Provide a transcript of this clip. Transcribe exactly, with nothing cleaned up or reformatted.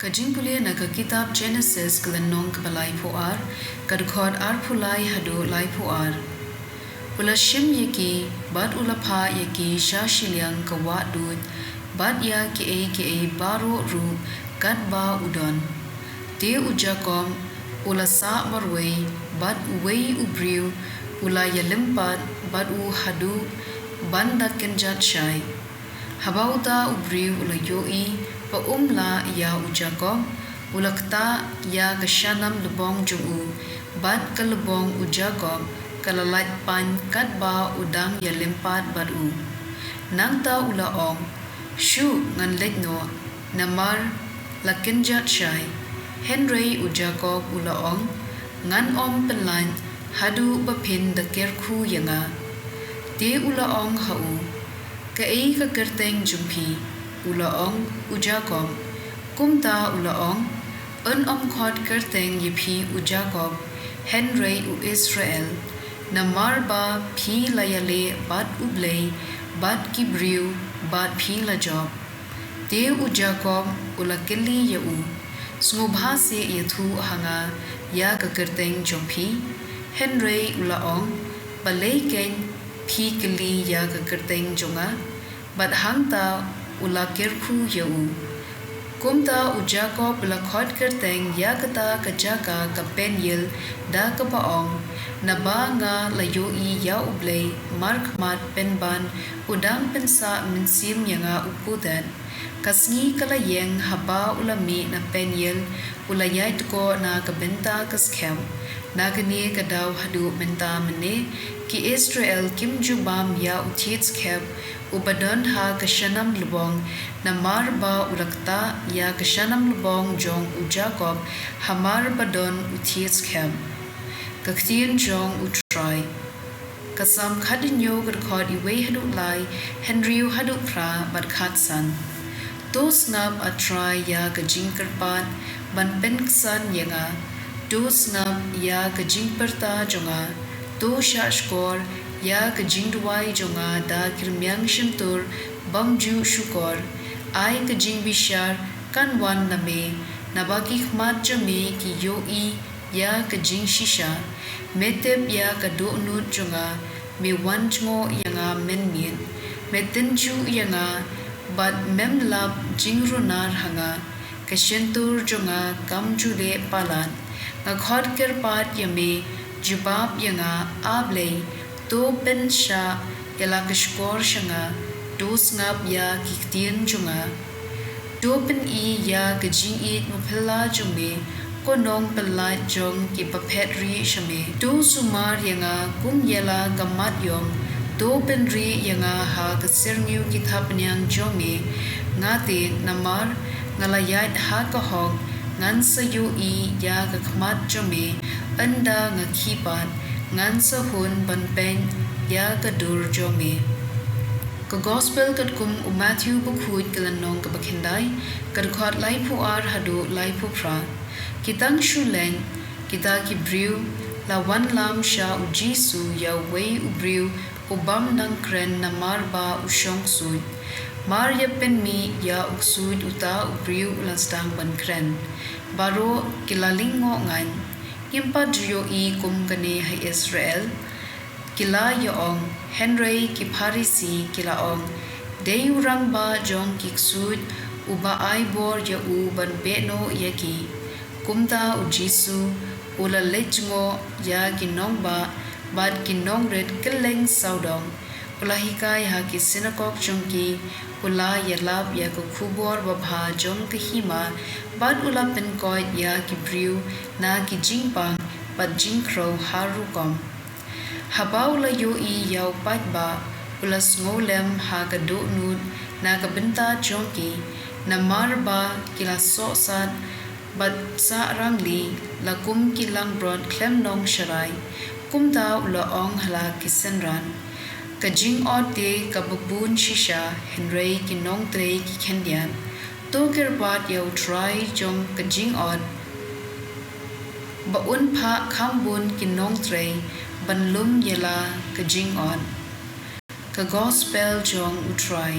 Ka jingpule na ka kitab Jenesis ka lynnong kaba laiphew ar, ka dkhot arphew lai haduh laiphew ar. U la shim ïa ki, bad u la phah ïa ki sha shiliang ka wah duid, bad ïa kiei kiei baroh ruh katba u don. Te u Jakob u la sah marwei bad uwei u briew, u la ïalympat bad u haduh ban da kynjat shai. Haba uta u briew u la ïohi ba um lah ïa u Jakob, u la ktah ïa ka shanam lbong jong u, bad ka lbong u Jakob ka la lait pain katba u dang ïalympat bad u. Nangta u la ong, "Shu ngan leit noh, namar la kynjat shai." Hynrei u Jakob u la ong, "Ngan ym pynlait haduh ba phin da kyrkhu ïa nga." Te u la ong ha u, "Kaei ka kyrteng jong phi?" U la ong, "U Jakob." Kumta u la ong, "Un ym khot kyrteng ïa phi u Jakob, hynrei u Israel, namar ba phi la ïaleh bad U Blei bad ki briew bad phi la jop." Te u Jakob u la kylli ïa u, "Sngewbha seh ïathuh ha nga ïa ka kyrteng jong phi." Hynrei u la ong, "Balei keiñ phi kylli ïa ka kyrteng jong nga?" Bad hangta u la kyrkhu ïa u. Kumta u Jakob u la khot kyrteng ïa kata ka jaka ka Peniel, da kaba ong, "Naba nga la ïohi ïa U Blei markhmat pynban u dang pynsah mynsiem ïa nga u khudat." Ka sngi ka la ïeng haba u la mih na Peniel, u la ïaid ko na ka bynta ka skhem. Na kane ka daw haduh mynta mynne, ki Israel kim ju bam ïa u thied skhem uba don ha ka shanam lbong, namar ba u la ktah ïa ka shanam lbong jong u Jakob, hamar ba don u thied skhem. Ka ktien jong U Trai. Ka Salm khathynñiew, ka dkhot iwei haduh lai, hynriew haduh phra bad khatsan. To sngap, A Trai, ïa ka jingkyrpad ban pynksan ïa nga. To sngap ïa ka jingpyrta jong nga. To shahshkor ïa ka jingduwai jong nga da ki rmiang shyntur bymjuh shukor. Ai ka jingbishar kan wan na me, naba ki khmat jong me ki ïohi ïa ka jingshisha. Me tip ïa ka dohnud jong nga, me wan jngoh ïa nga mynmiet. Me tynjuh ïa nga bad mem lap jingrunar ha nga. Ka shyntur jong nga kam ju leh palat. Nga khot kyrpad ïa me, jubab ïa nga, A Blei. To pynshah ïa la ka shkor sha nga. To sngap ïa ki ktien jong nga. To pyni ïa ka jingïeit maphylla jong me, ko nongpyllait jong kiba phet rieh sha me. To sumar ïa nga kum ïa la ka mat ïong. To pynrieh ïa nga ha ka syrngiew ki thapniang jong me. Nga te, namar nga la ïaid ha ka hok, ngan sa ïohi ïa ka khmat jong me. Ynda nga khih pat, ngan sa hun ban peit ïa ka dur jong me. Ka Gospel katkum u Matthew bakhuid, ka lynnong kaba khyndai, ka dkhot laiphew ar haduh laiphew phra. Ki tang shu leit kita ki briew, la wanlam sha u Jisu ïa uwei u briew u bym dang kren namar ba u shong ksuid. Mar ïa pynmih ïa u ksuid uta u briew u la sdang ban kren. Baroh ki la lyngngoh ngaiñ. Ngim pat ju ïohi kum kane ha Israel, ki la ïa ong. Hynrei ki Pharisi ki la ong, dei u rangbah jong ki ksuid uba ai bor ïa u ban beh noh ïa ki. Kumta u Jisu u la leit jngoh ïa ki nongbah bad ki nongrit kylleng sawdong. U la hikai ha ki synagog jong ki, u la ïalap ïa ka khubor babha jong ka hima, bad u la pynkoit ïa ki briew na ki jingpang bad jingkhrew har rukom. Haba u la ïohi ïa u paidbah, u la sngewlem ha ka dohnud na ka bynta jong ki, namar ba ki la sohsat bad sah rangli, la kum ki langbrot khlem nongsharai. Kumta u la ong ha la ki synran, ka jingot te kaba bun shisha, hynrei ki nongtrei ki khyndiat. To kyrpad ïa U Trai jong ka jingot ba un phah kham bun ki nongtrei ban lum ïa la ka jingot. Ka Gospel jong U Trai.